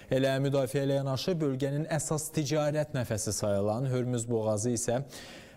Elə müdafiə ilə yanaşı bölgənin əsas ticarət nəfəsi sayılan Hörmüz boğazı isə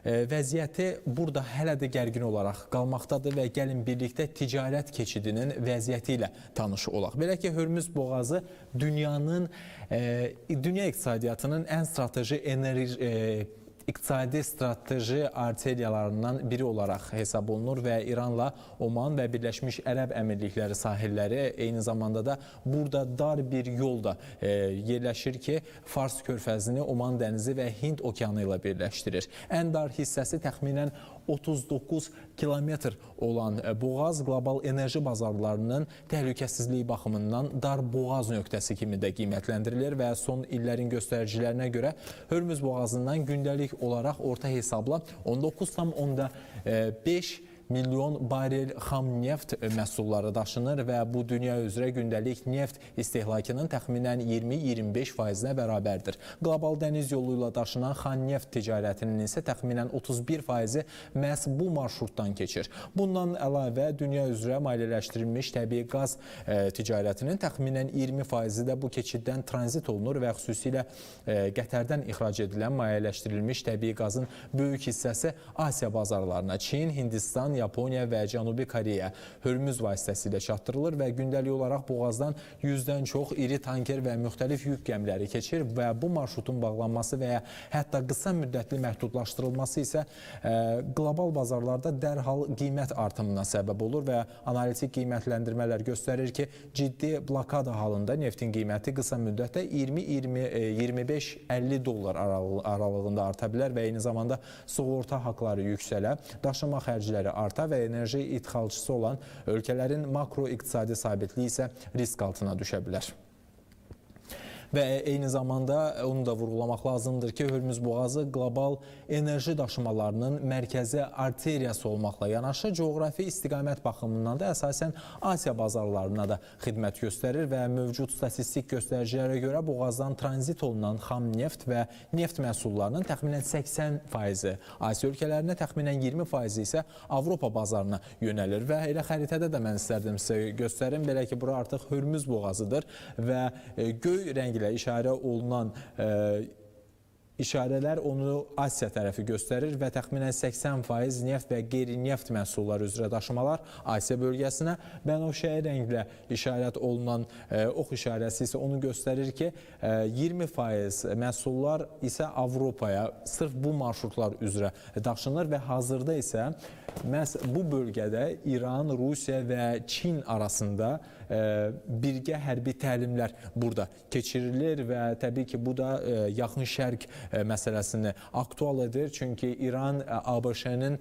vəziyyəti burada hələ də gərgin olaraq qalmaqdadır və gəlin birlikdə ticarət keçidinin vəziyyəti ilə tanış olaq. Belə ki, Hörmüz boğazı dünyanın dünya iqtisadiyyatının ən strateji enerji iqtisadi strateji arteriyalarından biri olaraq hesab olunur və İranla Oman və Birləşmiş Ərəb Əmirlikləri sahilləri eyni zamanda da burada dar bir yol da yerləşir ki, Fars körfəzini Oman dənizi və Hind okeanı ilə birləşdirir. Ən dar hissəsi təxminən 39 kilometr olan boğaz qlobal enerji bazarlarının təhlükəsizliyi baxımından dar boğaz nöqtəsi kimi də qiymətləndirilir və son illərin göstəricilərinə görə Hörmüz boğazından gündəlik olaraq orta hesabla 19,5 milyon barel xam neft məhsulları daşınır və bu dünya üzrə gündəlik neft istehlakının təxminən 20-25 faizinə bərabərdir. Qlobal dəniz yolu ilə daşınan xam neft ticarətinin isə təxminən 31 faizi məhz bu marşrutdan keçir. Bundan əlavə dünya üzrə maliyyələşdirilmiş təbii qaz ticarətinin təxminən 20 faizi də bu keçiddən tranzit olunur və xüsusilə Qətərdən ixrac edilən maliyyələşdirilmiş təbii qazın böyük hissəsi Asiya bazarlarına, Çin, Hindistan, Yaponiya və Cənubi Koreya Hörmüz vasitəsilə çatdırılır və gündəlik olaraq boğazdan 100-dən çox iri tanker və müxtəlif yük gəmiləri keçir və bu marşrutun bağlanması və ya hətta qısa müddətli məhdudlaşdırılması isə qlobal bazarlarda dərhal qiymət artımına səbəb olur və analitik qiymətləndirmələr göstərir ki, ciddi blokada halında neftin qiyməti qısa müddətdə 20-25-50 dollar aralığında arta bilər və eyni zamanda sığorta haqları yüksələ, daşıma xərcləri arta və enerji idxalçısı olan ölkələrin makroiqtisadi sabitliyi isə risk altına düşə bilər. Və eyni zamanda onu da vurğulamaq lazımdır ki, Hörmüz boğazı qlobal enerji daşımalarının mərkəzi arteriyası olmaqla yanaşı coğrafi istiqamət baxımından da əsasən Asiya bazarlarına da xidmət göstərir və mövcud statistik göstəricilərə görə boğazdan tranzit olunan xam neft və neft məhsullarının təxminən 80%-i Asiya ölkələrinə, təxminən 20%-i isə Avropa bazarına yönəlir və elə xəritədə də mən istərdim sizə göstərim. Belə ki, bura artıq Hörmüz boğazıdır və göy rənglə işarə olunan işarələr onu Asiya tərəfi göstərir və təxminən 80% neft və qeyri-neft məhsulları üzrə daşımalar Asiya bölgəsinə, bənövşəyi rənglə işarət olunan ox işarəsi isə onu göstərir ki, 20% məhsullar isə Avropaya sırf bu marşrutlar üzrə daşınır və hazırda isə məhz bu bölgədə İran, Rusiya və Çin arasında birgə hərbi təlimlər burada keçirilir və təbii ki, bu da Yaxın Şərq məsələsini aktual edir. Çünki İran ABŞ-nin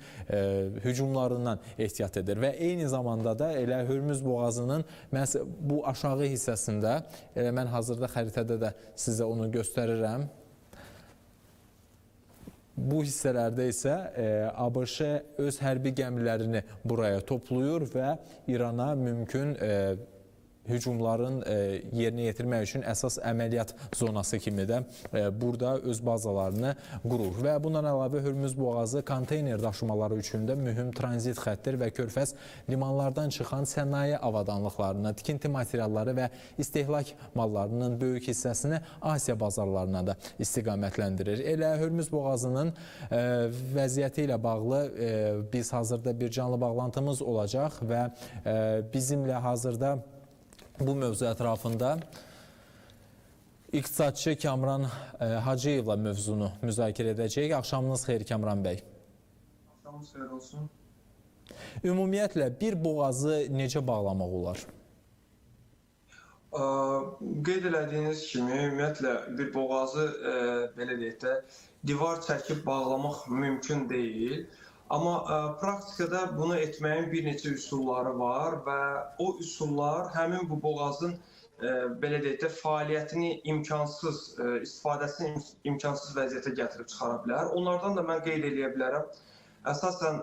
hücumlarından ehtiyat edir və eyni zamanda da elə Hörmüz boğazının məhz bu aşağı hissəsində, elə mən hazırda xəritədə də sizə onu göstərirəm. Bu hissələrdə isə ABŞ öz hərbi gəmilərini buraya toplayır və İrana mümkün hücumların yerinə yetirmək üçün əsas əməliyyat zonası kimi də burada öz bazalarını qurur. Və bundan əlavə Hörmüz boğazı konteyner daşımaları üçün də mühüm tranzit xəttir və körfəz limanlardan çıxan sənaye avadanlıqlarını, tikinti materialları və istehlak mallarının böyük hissəsini Asiya bazarlarına da istiqamətləndirir. Elə Hörmüz boğazının vəziyyəti ilə bağlı biz hazırda bir canlı bağlantımız olacaq və bizimlə hazırda bu mövzu ətrafında iqtisadçı Kamran Hacıyevla mövzunu müzakirə edəcəyik. Axşamınız xeyir Kamran bəy. Axşamınız xeyir olsun. Ümumiyyətlə bir boğazı necə bağlamaq olar? Qeyd elədiyiniz kimi, ümumiyyətlə bir boğazı belə deyək də divar çəkib bağlamaq mümkün deyil. Amma praktikada bunu etməyin bir neçə üsulları var və o üsullar həmin bu boğazın belə deyək də fəaliyyətini imkansız, istifadəsini imkansız vəziyyətə gətirib çıxara bilər. Onlardan da mən qeyd eləyə bilərəm. Əsasən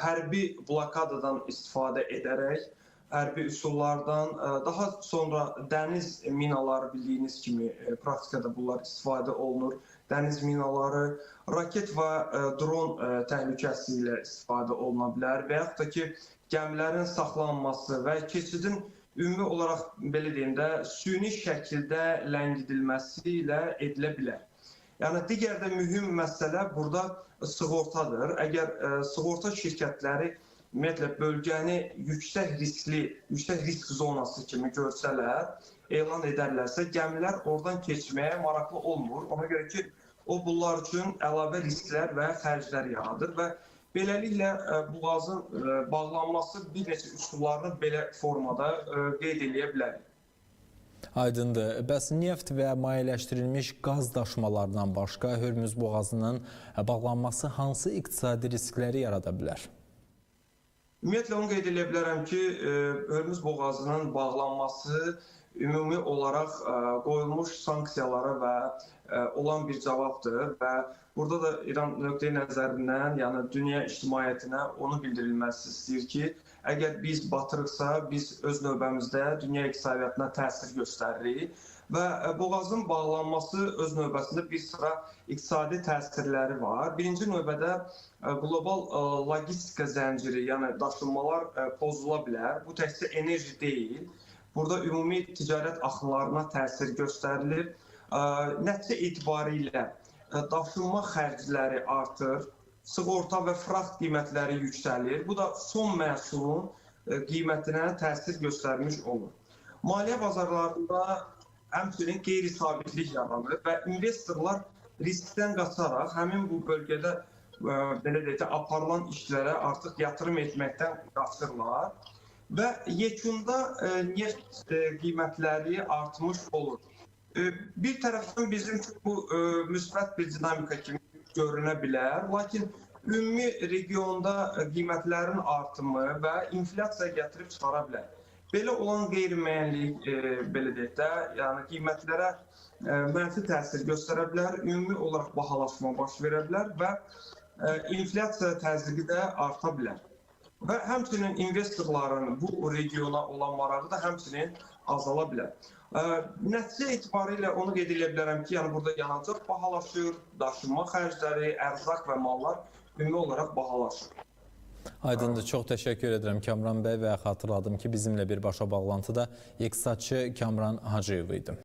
hərbi blokadadan istifadə edərək, hərbi üsullardan, daha sonra dəniz minaları bildiyiniz kimi praktikada bunlar istifadə olunur. Dəniz minaları, raket və dron təhlükəsi ilə istifadə oluna bilər və yaxud da ki, gəmilərin saxlanması və keçidin ümumi olaraq belə deyim də süni şəkildə ləngidilməsi ilə edilə bilər. Yəni digər də mühüm məsələ burada sığortadır. Əgər sığorta şirkətləri ümumiyyətlə bölgəni yüksək riskli, yüksək risk zonası kimi görsələr, elan edərlərsə, gəmilər oradan keçməyə maraqlı olmur. Ona görə ki, o bunlar üçün əlavə risklər və xərclər yaradır və beləliklə boğazın bağlanması bir neçə üsullarını belə formada qeyd eləyə bilərik. Aydındır. Bəs neft və mayeləşdirilmiş qaz daşımalarından başqa Hörmüz boğazının bağlanması hansı iqtisadi riskləri yarada bilər? Ümumiyyətlə onu qeyd eləyə bilərəm ki, Hörmüz boğazının bağlanması ümumi olaraq qoyulmuş sanksiyalara və olan bir cavabdır və burada da İran nöqteyi nəzərindən, yəni dünya ictimaiyyətinə onu bildirilməsi istəyir ki, əgər biz batırıqsa, biz öz növbəmizdə dünya iqtisadiyyatına təsir göstəririk və boğazın bağlanması öz növbəsində bir sıra iqtisadi təsirləri var. Birinci növbədə qlobal logistika zənciri, yəni daşınmalar pozula bilər. Bu təkcə enerji deyil. Burada ümumi ticarət axınlarına təsir göstərilir. Nəticə etibarilə daşınma xərcləri artır, sığorta və fraxt qiymətləri yüksəlir. Bu da son məhsulun qiymətinə təsir göstərmiş olur. Maliyyə bazarlarında həmçinin qeyri-sabitlik yaranır və investorlar riskdən qaçaraq həmin bu bölgədə belə deyək də aparılan işlərə artıq yatırım etməkdən qaçırlar və yekunda neft qiymətləri artmış olur. Bir tərəfdən bizim üçün bu müsbət bir dinamika kimi görünə bilər, lakin ümumi regionda qiymətlərin artımı və inflyasiya gətirib çıxara bilər. Belə olan qeyri-müəyyənlik, belə deyək də, yəni qiymətlərə mənfi təsir göstərə bilər, ümumi olaraq bahalaşma baş verə bilər və inflyasiya təzyiqi də arta bilər. Və həmçinin investorların bu regiona olan marağı da həmçinin azala bilər. Nəticə etibarilə onu qeyd edə bilərəm ki, yəni burada yanacaq bahalaşır, daşınma xərcləri, ərzaq və mallar ümumi olaraq bahalaşır. Aydındır. Çox təşəkkür edirəm Kamran bəy və xatırladım ki, bizimlə birbaşa bağlantıda iqtisadçı Kamran Hacıyev idi.